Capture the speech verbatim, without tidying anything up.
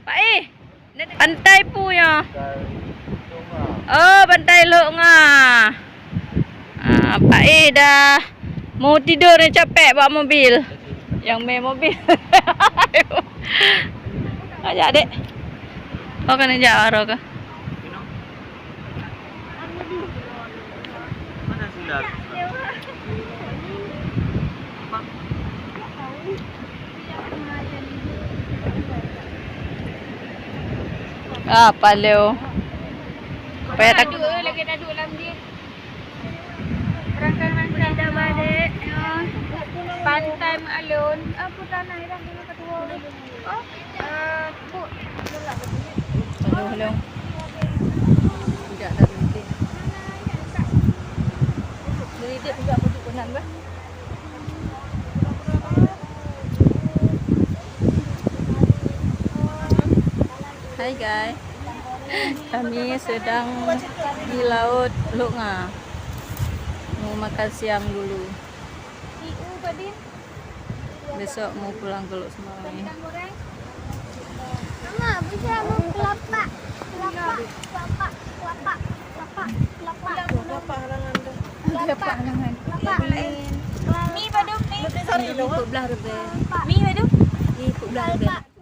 Pak Eh, pantai pu nyoe. Oh, pantai Lhok Nga. Ah, Pak Eh dah mau tidur ni, capek bak mobil. Yang main mobil. Ajak, Dek. Oh, kena jak aro ke? Ah, paleo. Payah tak. Dua lagi dah duduk dalam dia. Rangkang-rangkang dah balik. Pantai Mak Alun. Apa tanah dah kena ketua? Oh. Hello, hello. Tidak ada mungkin. Jadi dia juga pergi konan bah. Hai guys. Kami sedang di laut Lhok Nga. Mau makan siang dulu. Besok mau pulang ke Lhokseumawe. Mama, bisa mau kelapa? Kelapa, kelapa, kelapa, kelapa, kelapa. Kelapa halangan tu. Kelapa halangan. Kelapa. Mi padum, mi? Mi peuet blah ribèe. Mi padum? Mi peuet blah ribèe.